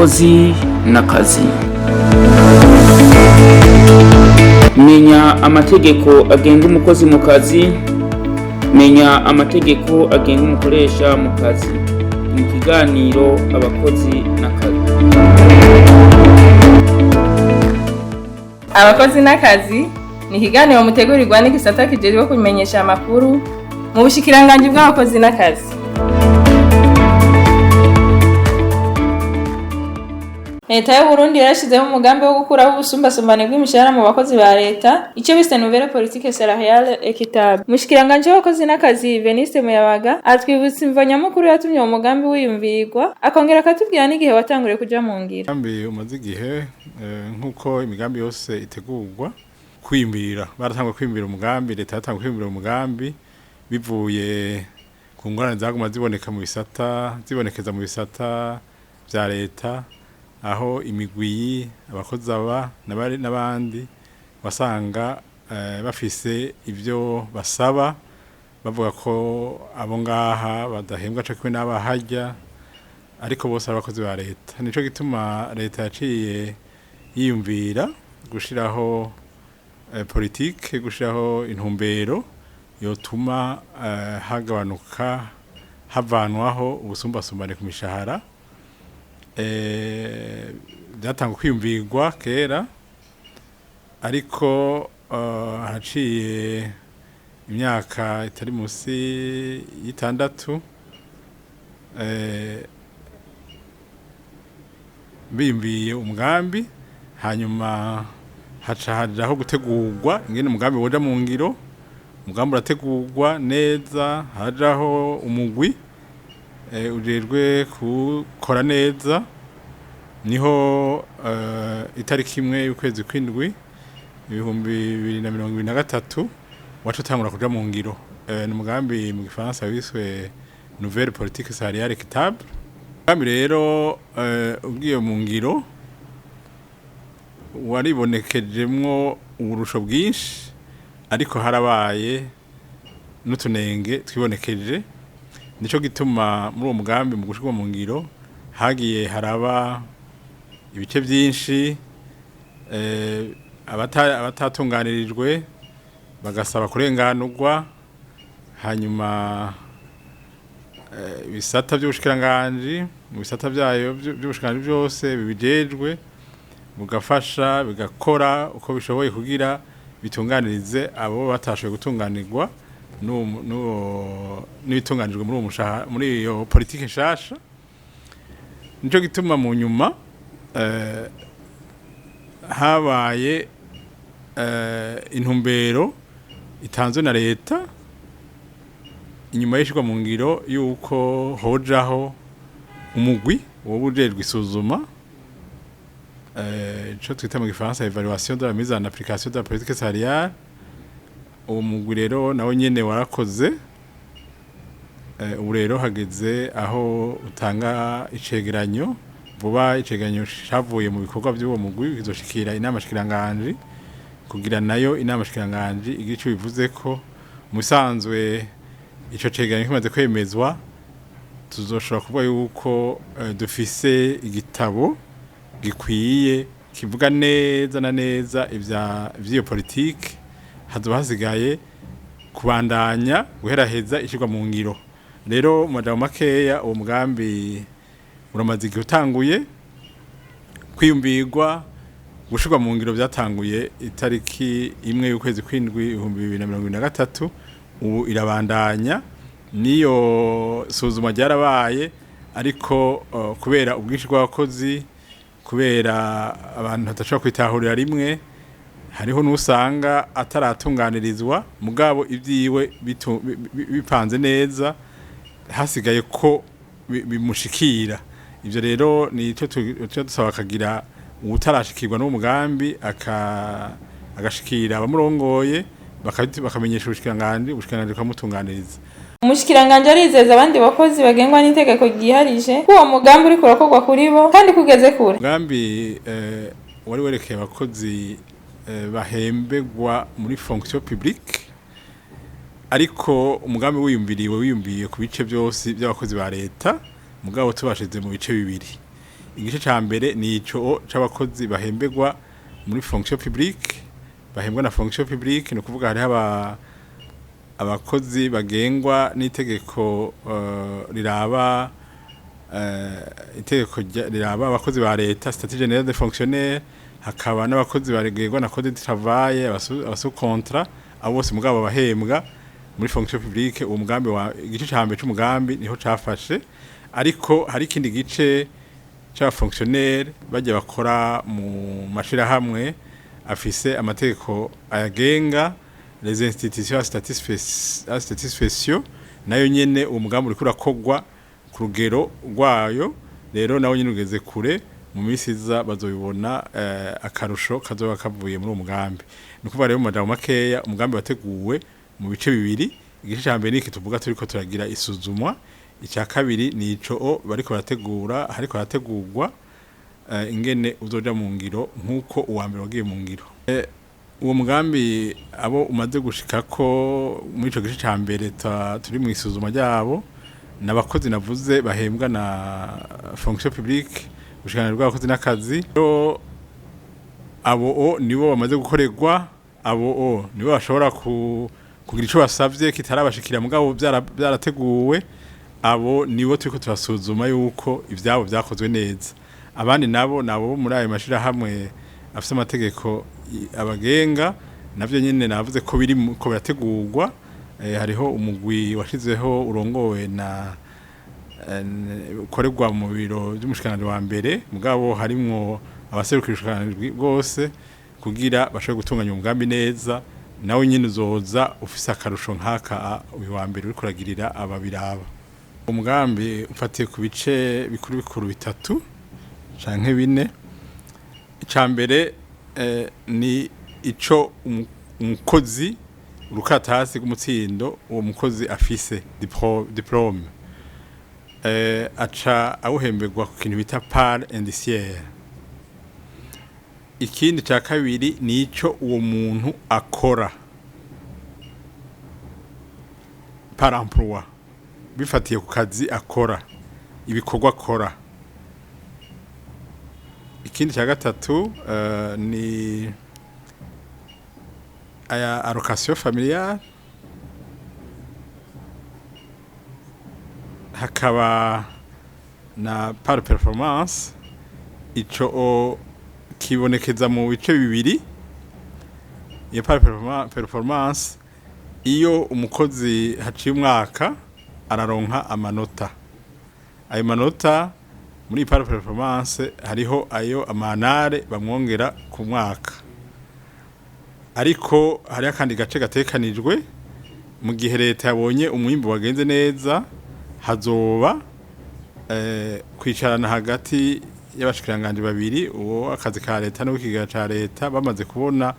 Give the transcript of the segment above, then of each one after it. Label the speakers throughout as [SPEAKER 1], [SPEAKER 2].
[SPEAKER 1] Abakozi n'akazi. Menya amategeko agenga umukozi mu kazi. Menya amategeko agenga umukoresha mu kazi. Mu kiganiro Abakozi n'akazi.
[SPEAKER 2] Abakozi n'akazi ni ikiganiro mutegurirwa n'igisata kijejwe kumenyesha amakuru mu bushikiranganji bw'abakozi n'akazi. Leta y'Uburundi yarashizeho umugambi wo gukuraho ubusumbasumbane bw'imishahara mu bakozi ba leta, ico bise nouvelle politique salariale équitable. Umushikiranganji w'abakozi n'akazi Veniste Muyabaga atwibutsa imvo nyamukuru yatumye uwo mugambi wiyumvirwa, akongera akatubwira n'igihe watanguriye kuja mu ngiro.
[SPEAKER 3] Umugambi umaze igihe, nk'uko imigambi yose itegurwa kwiyumvira, baratangwa kwiyumvira umugambi, leta yatangwa kwiyumvira umugambi bivuye ku ngorane zaguma ziboneka mu bisata, zibonekeza mu bisata vya leta, aho imigwi abakozi aba n'abandi wasanga bafise ivyo basaba, bavuga ko abo ngaha badahembwa co kimwe n'abaharya, ariko bose ari abakozi ba leta. Nico gituma leta yaciye yiyumvira gushiraho politike, gushiraho intumbero yotuma hagabanuka, havanwaho ubusumbasumbane ku mishahara. Byatangwa kwiyumvirwa kera, ariko haciye imyaka itari munsi y'itandatu biyumviye umugambi, hanyuma haca hajaho gutegurwa ingene umugambi woja mu ngiro. Umugambi urategurwa neza, hajaho umugwi ujejwe gukora neza. Niho itariki 1 y'ukwezi kw'indwi 2023 waca utangura kuja mu ngiro. Ni umugambi mu gifaransa wiswe nouvelle politique salariale équitable. Umugambi rero ugiye mu ngiro waribonekejemwo uburusho bwinshi, ariko harabaye n'utunenge twibonekeje. Nico gituma muri uwo mugambi mu gushirwa mu ngiro hagiye haraba ibice byinshi, abatatunganirijwe bagasaba kurenganurwa, hanyuma ibisata by'ubushikiranganji, mu bisata byayo by'ubushikiranganji byose bibijejwe bugafasha, bigakora uko bishoboye kugira bitunganirize abo batashoboye gutunganirwa n'ibitunganijwe muri uwo mushahara, muri iyo politike nshasha. Nico gituma mu nyuma habaye intumbero itanzwe na leta inyuma y'ishirwa mu ngiro yuko hojaho umugwi woba ujejwe isuzuma, ico twita mu gifaransa évaluation de la mise en application de la politique salariale. Uwo mugwi rero nawo nyene warakoze. Ubu rero hageze aho utanga icegeranyo vuba. Icegeranyo cavuye mu bikorwa by'uwo mugwi kizoshikira inama shikiranganji, kugira nayo inama shikiranganji igire ico bivuze ko musanzwe ico cegeranyo kimaze kwemezwa, tuzoshobora kuvuga yuko dufise igitabo gikwiye kivuga neza na neza ivy'iyo politike. Hazoba hasigaye kubandanya guheraheza ishirwa mu ngiro. Rero mu majambo makeya, uwo mugambi uramaze igihe utanguye kwiyumvirwa, gushirwa mu ngiro byatanguye itariki 1 y'ukwezi kw'indwi 2023, ubu irabandanya. Niyo suzuma ryarabaye, ariko kubera ubwinshi bw'abakozi, kubera abantu badashobora kwitahurira rimwe, hariho n'usanga ataratunganirizwa mugabo ibyiwe bipanze neza, hasigaye ko bimushikira. Ivyo rero ni ico dusaba, akagira uwutarashikirwa n'uwo mugambi agashikira abamurongoye, bakamenyesha ubushikiranganji, ubushikiranganji bukamutunganiriza.
[SPEAKER 2] Umushikiranganji arizeza abandi bakozi bagengwa n'itegeko ryiharije ko uwo mugambi uriko urakorwa kuri bo kandi kugeze kure.
[SPEAKER 3] Umugambi wari werekeye abakozi bahembegwa muri fonction publique, ariko umugambi wiyumviriwe wiyumviye ku bice byose by'abakozi ba leta, mugabo tubashize mu bice bibiri. Igice ca mbere ni ico c'abakozi bahemberwa muri fonction publique, bahembwa na fonction publique, ni ukuvuga hariho abakozi bagengwa n'itegeko riraba itegeko riraba abakozi ba leta, statut général des fonctionnaires, hakaba n'abakozi bagengwa na code du travail, aba sous contrat. Abo bose mugabo bahembwa muri fonction publique. Uwo mugambi wa igice ca mbere c'umugambi niho cafashe, ariko hari ikindi gice c'abafonctionnaire bajya bakora mu mashirahamwe afise amategeko ayagenga, les institutions à statut spéciaux. Nayo nyene uwo mugambi uriko urakogwa ku rugero rwayo. Rero nawo nyene ugeze kure, mu minsi iza bazobibona akarusho kazoba kavuye muri uwo mugambi. Ni ukuvuga rero, mu majambo makeya, umugambi wateguwe mu bice bibiri. Igice ca mbere niki tuvuga turiko turagira isuzumwa, icya kabiri ni ico o bariko barategura, hariko harategurwa ingene uzoja mu ngiro nk'uko uwa mbere wagiye mu ngiro. Uwo mugambi abo umaze gushikako muri ico gice ca mbere turi mu isuzuma ryabo n'abakozi navuze bahembwa na fonction publique, ubushikiranganji bw'abakozi n'akazi. Rero abo o nibo bamaze gukorerwa, abo o nibo bashobora kugira ico basavye kitarabashikira mugabo byarateguwe. Abo nibo turiko turasuzuma yuko ivyabo vyakozwe neza. Abandi nabo nabo muri ayo mashirahamwe afise amategeko abagenga, navyo nyene navuze ko biri ko birategurwa. Hariho umugwi washizeho urongowe na ukorerwa mu biro by'umushikiranganji wa mbere, mugabo harimwo abaserukira ubushikiranganji bwose kugira bashobore gutunganya umugambi neza. Nawe nyene uzoza ufise akarusho nk'aka uyu wa mbere uriko uragirira ababiraba. Umugambi ufatiye ku bice bikuru bikuru bitatu canke bine. Ica mbere ni ico umukozi, urukatasi rw'umutsindo uwo mukozi afise, diplôme, aca awuhemberwa ku kintu bita part indiciaire. Ikindi ca kabiri ni ico uwo muntu akora, par emploi, bifatiye ku kazi akora, ibikorwa akora. Ikindi cya gatatu ni aya allocation familiale, hakaba na par performance. Ico kibonekeza mu bice bibiri. Iyo par performance, iyo umukozi haciye umwaka araronka amanota. Ayo manota muri par performance hariho ayo amanare bamwongera ku mwaka, ariko hariho akandi gace gatekanijwe mu gihe leta yabonye umwimbu wagenze neza, hazoba kwicarana hagati y'abashikiranganji babiri, uwo akazi ka leta n'uw'ikigega ca leta, bamaze kubona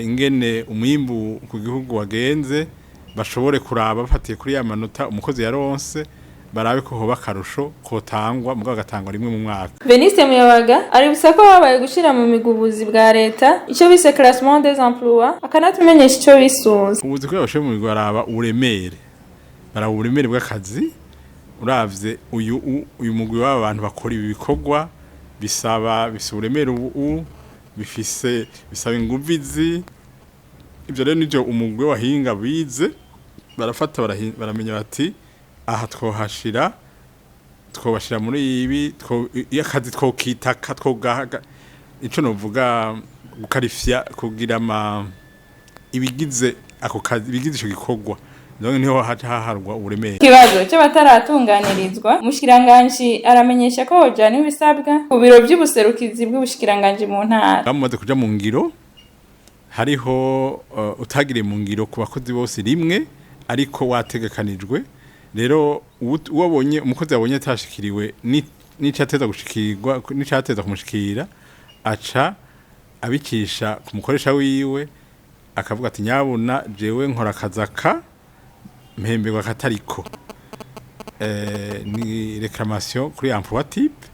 [SPEAKER 3] ingene umwimbu ku gihugu wagenze, bashobore kuraba bafatiye kuri ya manota umukozi yaronse, barabe ko hoba akarusho kotangwa, mugabo agatangwa rimwe mu mwaka.
[SPEAKER 2] Veniste Muyabaga aributsa ko habaye gushira mu migwi ubuzi bwa leta, ico bise classement des emplois, akanatumenyesha ico bisunze.
[SPEAKER 3] Ubuzi kubera bashoboye mu migwi, baraba uburemere, baraba uburemere bw'akazi. Uravye uyu mugwi w'aba bantu bakora ibi bikorwa bisaba, bifise uburemere ubu, bifise, bisaba inguvizi. Ivyo rero nivyo umugwi w'abahinga bize, barafata baramenya bati aha twohashira, twobashira muri ibi, iyo akazi twokitaka twogahaga, ico novuga gukarifya, kugira ama ibigize ako kazi, ibigize ico gikorwa. Donc niho haca haharwa uburemere.
[SPEAKER 2] Ikibazo cy'abataratunganirizwa, umushikiranganji aramenyesha ko hojana ibisabwa ku biro vy'ubuserukizi bw'ubushikiranganji mu ntara.
[SPEAKER 3] Bamaze kuja mu ngiro, hariho utagiriye mu ngiro ku bakozi bose rimwe, ariko wategekanijwe. Rero uwabonye umukozi yabonye atashikiriwe n'icateza gushikirwa, n'icateza kumushikira, aca abikisha ku mukoresha wiwe, akavuga ati nyabuna jewe nkora akazaka mpemberwa katariko. Ni réclamation kuri emploi type.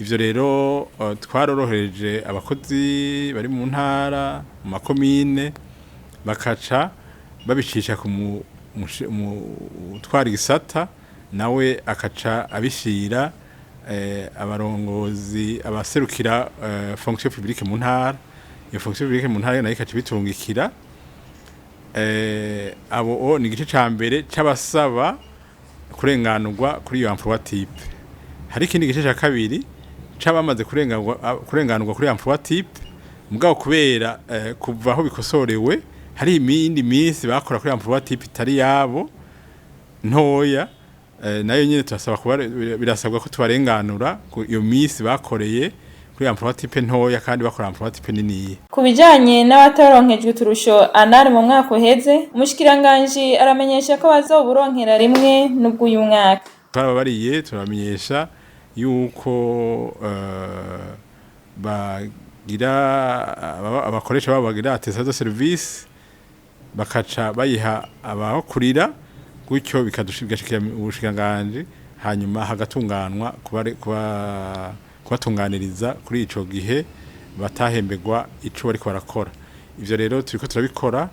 [SPEAKER 3] Ivyo rero twarorohereje abakozi bari mu ntara, mu makomine, bakaca babicisha ku utwara igisata, nawe akaca abishira abarongozi abaserukira fonction publique mu ntara. Iyo fonction publique mu ntara nayo ikaca ibitungikira abo. O ni igice ca mbere c'abasaba kurenganurwa kuri iyo emploi type. Hari ikindi gice ca kabiri c'abamaze kurenganurwa kuri emploi type, mugabo kubera kuva aho bikosorewe hari imindi minsi bakora kuri emploi type itari yabo ntoya, nayo nyene turasaba kuba birasabwa ko tubarenganura ku iyo minsi bakoreye kuri emploi type ntoya kandi bakora emploi type niniya.
[SPEAKER 2] Ku bijanye n'abataronkejwe uturusho anari mu mwaka uheze, umushikiranganji aramenyesha ko bazoburonkera rimwe n'ubw'uyu mwaka.
[SPEAKER 3] Twarababariye, turamenyesha yuko bagira abakoresha babo bagira attestation de service, bakaca bayiha abakurira, gutyo bigashikira ubushikiranganji, hanyuma hagatunganwa kubatunganiriza kuri ico gihe batahemberwa ico bariko barakora. Ivyo rero turiko turabikora.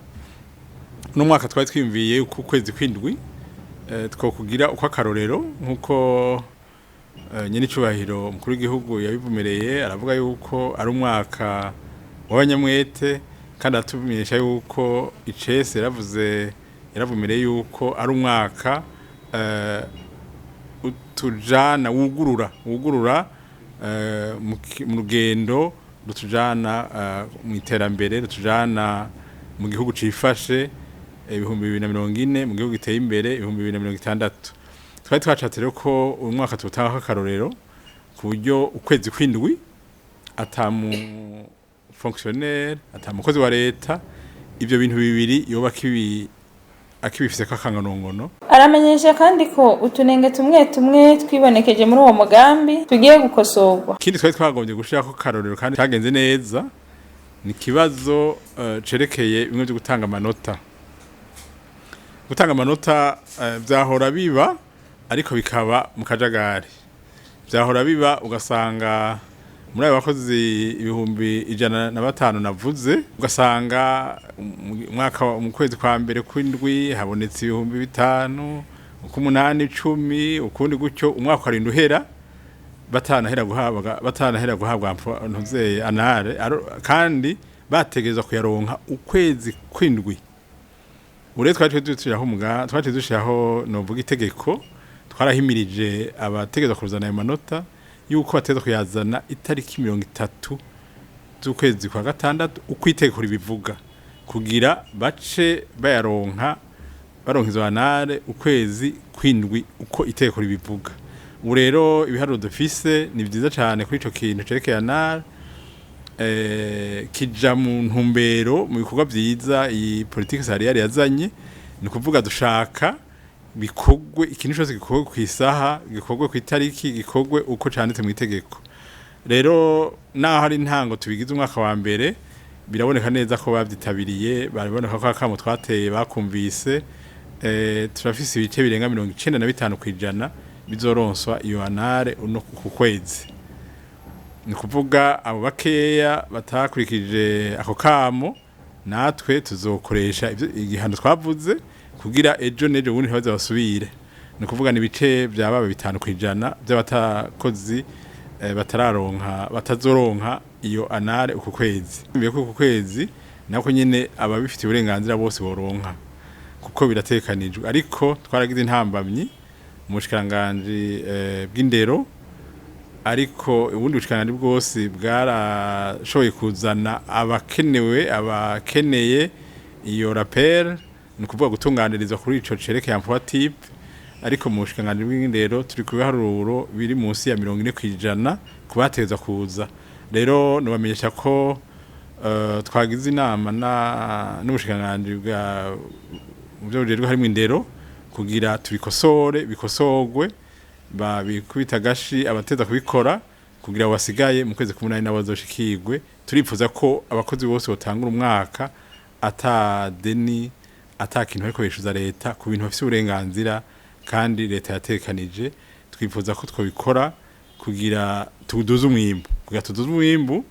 [SPEAKER 3] N'umwaka twari twiyumviye uko ukwezi kw'indwi twokugira uko akarorero, nk'uko nyenicubahiro umukuru w'igihugu yabivumereye, aravuga yuko ari umwaka w'abanyamwete, kandi aratumenyesha yuko icese yaravuze, yaravumereye yuko ari umwaka utujana wugurura mu rugendo rutujana mu iterambere, rutujana mu gihugu cifashe 2040, mu gihugu giteye imbere 2060. Twari twashatse rero ko uyu mwaka tuwutangako akarorero, ku buryo ukwezi kw'indwi ata mu fonctionnaire, ata mukozi wa leta ivyo bintu bibiri yoba akibifiseko akangonongono.
[SPEAKER 2] Aramenyesha kandi ko utunenge tumwe tumwe twibonekeje muri uwo mugambi tugiye gukosorwa.
[SPEAKER 3] Ikindi twari twagombye gushirako akarorero kandi cyagenze neza ni ikibazo cerekeye bimwe byo gutanga amanota. Gutanga amanota vyahora biba, ariko bikaba mu kajagari. Vyahora biba ugasanga muri ayo bakozi 105,000 navuze, ugasanga mu mwaka mu kwezi kwa mbere kw'indwi habonetse 5000, uk'umunani 10, ukundi gutyo, umwaka ukarinda uhera batanahera guhabwa ntuzeye anare kandi bategerezwa kuyaronka ukwezi kw'indwi. Ure twaciye dushiraho novuga itegeko, twarahimirije abategerezwa kuzana ayo manota yuko bategerezwa kuyazana itariki 30 z'ukwezi kwa gatandatu, uko itegeko ribivuga, kugira bace bayaronka, baronka izo anare ukwezi kw'indwi uko itegeko ribivuga. Ubu rero ibiharuro dufise ni vyiza cane kuri ico kintu cerekeye anare, kija mu ntumbero mu bikorwa vyiza iyi politique salariale yazanye. Ni ukuvuga dushaka bikorwe, ikintu cyose gikorwe ku isaha, gikorwe ku itariki, gikorwe uko canditse mu itegeko. Rero naho ari intango tubigize umwaka wa mbere, biraboneka neza ko bavyitabiriye, baraboneka ko akamo twateye bakumvise. Turafise ibice birenga 95% bizoronswa iyo anare uno ku kwezi. Ni kuvuga abo bakeya batakurikije ako kamo, natwe tuzokoresha igihano twavuze kugira ejo n'ejo bundi ntibaze basubire. Ni ukuvuga ni ibice byaba 5% by'abatakozi batararonka, batazoronka iyo anare uku kwezi. Mbere ko uku kwezi nako nyene ababifitiye uburenganzira bose boronka, kuko biratekanijwe, ariko twaragize intambamyi mu bushikiranganji bw'indero, ariko ubundi bushikiranganji bwose bwarashoboye kuzana abakenewe, abakeneye iyo rappel, ni ukuvuga gutunganirizwa kuri ico cerekeye emploi type. Ariko mu bushikiranganji bw'indero turi ku biharuro biri munsi ya 40% kubateza kuza. Rero nobamenyesha ko twagize inama na n'ubushikiranganji bwa mu byo bujejwe harimo indero kugira tubikosore, bikosorwe, babikubita agashi abateza kubikora, kugira abo basigaye mu kwezi k'umunani nabo bazoshikirwe. Turipfuza ko abakozi bose botangura umwaka ata deni, ata kintu bariko bishuza leta ku bintu bafise uburenganzira kandi leta yatekanije. Twifuza ko twobikora kugira tuduze umwimbu,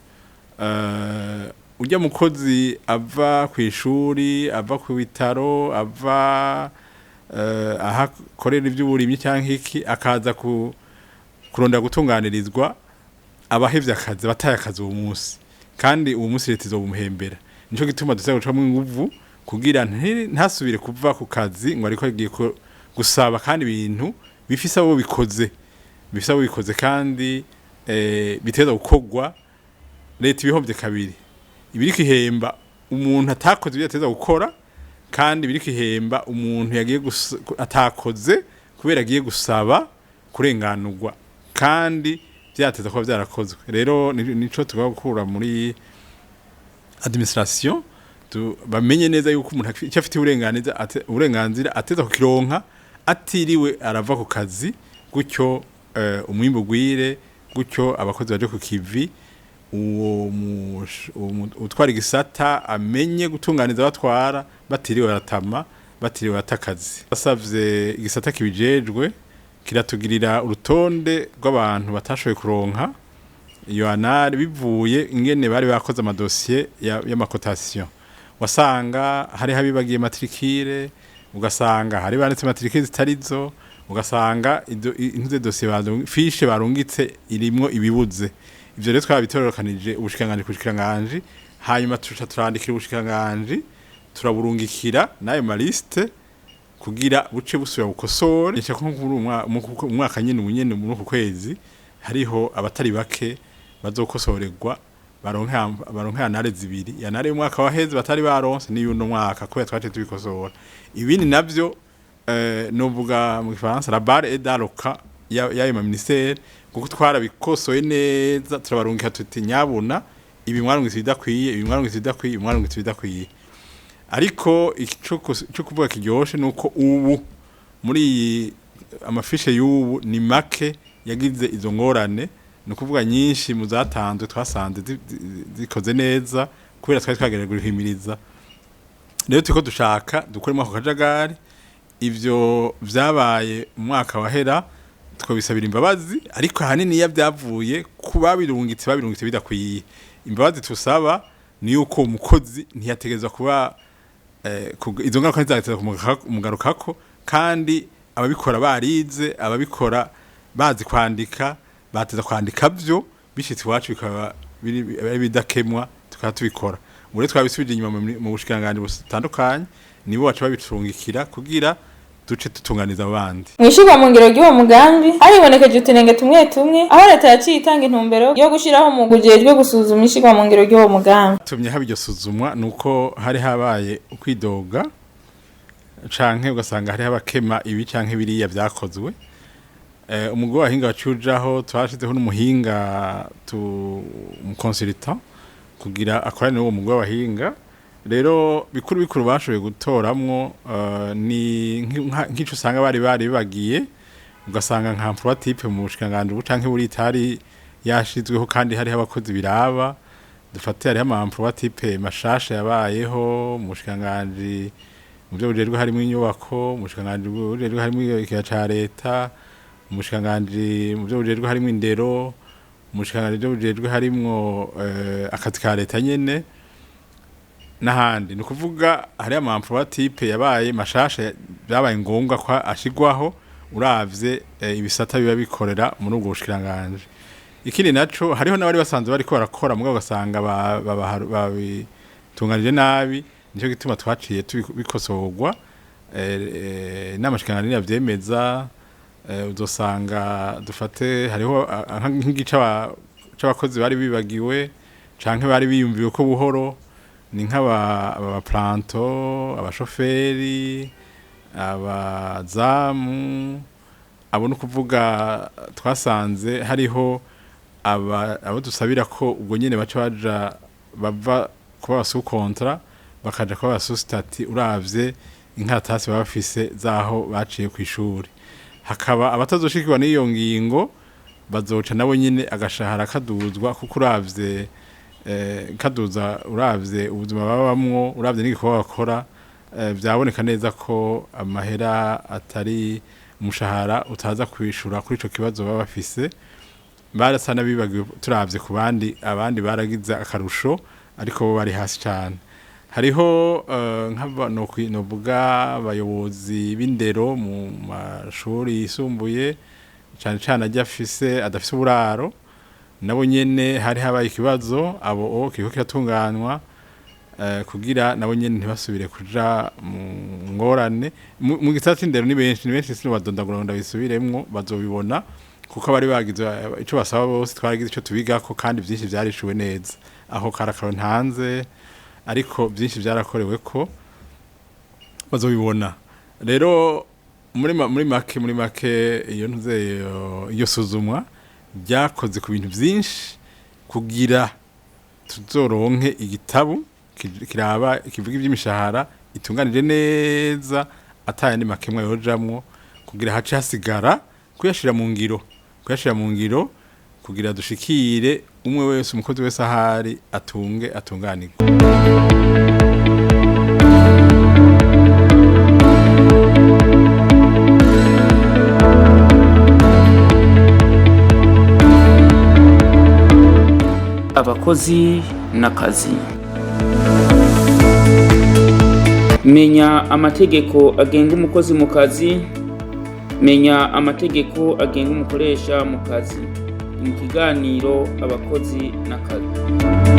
[SPEAKER 3] ujya mukozi ava ku ishuri, ava ku bitaro, ava aho akorera iby'uburimyi cyangwa iki, akaza ku kurondera gutunganirizwa abahevye akazi, bataye akazi uwo munsi, kandi uwo munsi leta izobumuhembera. Nico gituma dusaba gucamwo inguvu kugira ntasubire kuva ku kazi ngo ariko agiye gusaba, kandi ibintu bifise abo bikoze, bifise abo bikoze, kandi biteza gukorwa. Leta ibihombye kabiri: ibiriko ihemba umuntu atakoze ibyo yateza gukora, kandi biriko ihemba umuntu yagiye atakoze kubera agiye gusaba kurenganurwa kandi byateza kuba byarakozwe. Rero nico tugomba gukura muri administration, bamenye neza yuko umuntu icyo afite uburenganzira ateza kukironka atiriwe arava ku kazi, gutyo umwimbu ugwire, gutyo abakozi baje ku kivi, uwo utwara igisata amenye gutunganiza abatwara batiriwe baratama, batiriwe batakazi. Basavye igisata kibijejwe kiratugirira urutonde rw'abantu batashoboye kuronka iyo anare bivuye ingene bari bakoze amadosiye y'amacotation. Wasanga hari habibagiye matricule, ugasanga hari banditse matricule zitarizo, ugasanga intuze dosiye fiche barungitse irimwo ibibuze. Ivyo rero twabitororokanije ubushikiranganji ku bushikiranganji, hanyuma tuca turandikira ubushikiranganji, turaburungikira n'ayo maliste kugira buce busubira bukosore. Nshaka ko muri umwaka nyene, ubu nyene muri uku kwezi, hariho abatari bake bazokosorerwa, baronke anare zibiri: yanare y'umwaka waheze batari baronse n'iyuno mwaka, kubera twaciye tubikosora. Ibindi navyo, novuga mu gifaransa la barre est dans le camp y'ayo ma ministère, kuko twarabikosoye neza, turabarungika tuti: "Nyabuna ibi mwarungitse ibidakwiye, ibi mwarungitse ibidakwiye, ibi mwarungitse ibidakwiye." Ariko ico kuvuga kiryoshe nuko ubu muri iyi amafishe y'ubu ni make yagize izo ngorane. Ni ukuvuga nyinshi mu zatanzwe twasanze zikoze neza kubera twari twagerageje guhimiriza. Rero turiko dushaka dukuremo ako kajagari. Ivyo vyabaye mu mwaka wahera twabisabira imbabazi, ariko ahanini iyo byavuye ku babirungitse bidakwiye. Imbabazi tusaba ni yuko umukozi ntiyategerezwa kuba izo ngaruka ntizateza kumugarukako, kandi ababikora barize, ababikora bazi kwandika, bateza kwandika byo bishitse iwacu bikaba ari bidakemwa, tukaba tubikora. Ubu rero twabisubije inyuma mu bushikiranganji butandukanye, nibo baca babicungikira kugira duce tutunganiza abandi.
[SPEAKER 2] Mw'ishirwa mu ngiro ry'uwo mugambi haribonekeje utunenge tumwe tumwe, aho leta yaciye itanga intumbero yo gushiraho umugwi ujejwe gusuzuma ishirwa mu ngiro ry'uwo mugambi.
[SPEAKER 3] Tumye haba iryo suzumwa nuko hari habaye ukwidoga, canke ugasanga hariho abakema ibi canke biriya vyakozwe. Umugwi w'abahinga waciye, twashizeho n'umuhinga tu umuconsultant kugira akorane n'uwo mugwi w'abahinga. Rero bikuru bikuru bashoboye gutoramwo ni nk'ico usanga bari bagiye, ugasanga nka emploi type mu bushikiranganji ubu canke buri itari yashizweho, kandi hariho abakozi biraba. Dufate hariho ama emploi type mashasha yabayeho mu bushikiranganji mu byo bujejwe harimo inyubako, mu bushikiranganji bujejwe harimo ikigega ca leta, mu bushikiranganji mu byo bujejwe harimo indero, mu bushikiranganji byo bujejwe harimwo akazi ka leta nyene n'ahandi. Ni ukuvuga hariho ama emploi type yabaye mashasha, byabaye ngombwa ko ashigwaho uravye ibisata biba bikorera muri ubwo bushikiranganji. Ikindi naco, hariho n'abari basanzwe bariko barakora, mugabo ugasanga babitunganije nabi. Nico gituma twaciye bikosorwa, inama shikiranganji yavyemeza. Uzosanga dufate hariho nk'igice c'abakozi bari bibagiwe canke bari biyumviye ko buhoro, ni nk'aba aba planton, abashoferi, abazamu. Abo ni ukuvuga twasanze hariho abo dusabira ko ubwo nyene baca baja bava kuba sous contrat bakaja kuba sous statut, uravye inkaratasi baba bafise zaho baciye kw'ishuri. Hakaba abatazoshikirwa n'iyo ngingo, bazoca nabo nyene agashahara kaduzwa, kuko uravye kaduza, uravye ubuzima babamwo, uravye n'igikorwa bakora, vyaboneka neza ko amahera atari umushahara utaza kwishura kuri ico kibazo baba bafise. Barasa n'abibagiwe turavye ku bandi. Abandi baragize akarusho, ariko bo bari hasi cane. Hariho nk'aba novuga abayobozi b'indero mu mashuri yisumbuye. Cane cane ajya afise adafise uburaro, nabo nyene hari habaye ikibazo, abo o kiriko kiratunganywa kugira nabo nyene ntibasubire kuja mu ngorane. Mu gisata c'indero ni benshi, ni benshi, sinobadondagura ngo ndabisubiremwo, bazobibona kuko bari bagize ico basaba bose, twaragize ico tubigako kandi vyinshi vyarishuwe neza. Aho karakaro ntanze, ariko vyinshi vyarakorewe ko bazobibona. Rero muri make iyo ntuze iyo suzumwa ryakoze ku bintu vyinshi kugira tuzoronke igitabu kiraba kivuga iby'imishahara itunganije neza, atayandi makemwa yojamwo, kugira hace hasigara kuyashira mu ngiro kugira dushikire umwe wese, umukozi wese ahari, atunge atunganirwe.
[SPEAKER 1] Abakozi n'akazi. Menya amategeko agenga umukozi mu kazi. Menya amategeko agenga umukoresha mu kazi. Mu kiganiro Abakozi n'akazi.